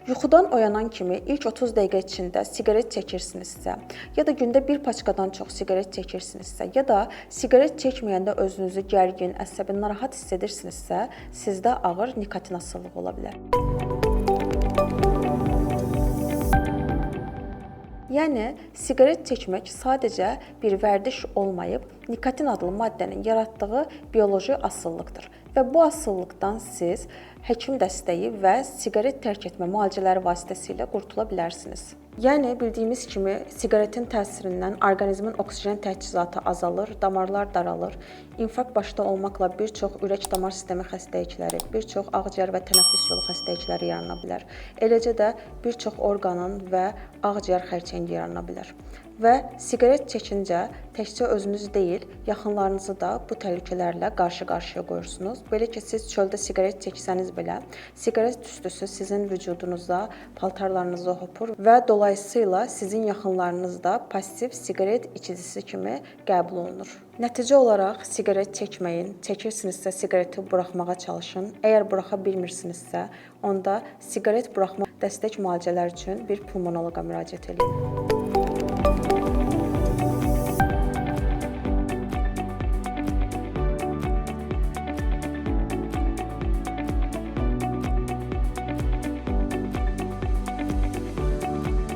Yuxudan oyanan kimi ilk 30 dəqiqə içində siqaret çəkirsinizsə, ya da gündə bir paçkadan çox siqaret çəkirsinizsə, ya da siqaret çəkməyəndə özünüzü gərgin, əsəbi, narahat hiss edirsinizsə, sizdə ağır nikotin asılılığı ola bilər. Yəni siqaret çəkmək sadəcə bir vərdiş olmayıb, nikotin adlı maddənin yaratdığı bioloji asılılıqdır və bu asılılıqdan siz həkim dəstəyi və siqaret tərk etmə müalicələri vasitəsilə qurtula bilərsiniz. Yəni bildiyimiz kimi siqaretin təsirindən orqanizmin oksigen təchizatı azalır, damarlar daralır, infarkt başda olmaqla bir çox ürək-damar sistemi xəstəlikləri, bir çox ağciyər və tənəffüs yolu xəstəlikləri yarana bilər. Eləcə də bir çox orqanın və ağciyər xərçəngi yarana bilər. Və siqaret çəkincə təkcə özünüz deyil, yaxınlarınızı da bu təhlükələrlə qarşı-qarşıya qoyursunuz. Belə ki, siz çöldə siqaret çəksəniz belə, siqaret tüstüsü sizin vücudunuza, paltarlarınıza hopur və dolayısıyla sizin yaxınlarınız da passiv siqaret içicisi kimi qəbul olunur. Nəticə olaraq siqaret çəkməyin, çəkirsinizsə siqareti buraxmağa çalışın. Əgər buraxa bilmirsinizsə, onda siqaret buraxma dəstək müalicələr üçün bir pulmonoloqa müraciət eləyin.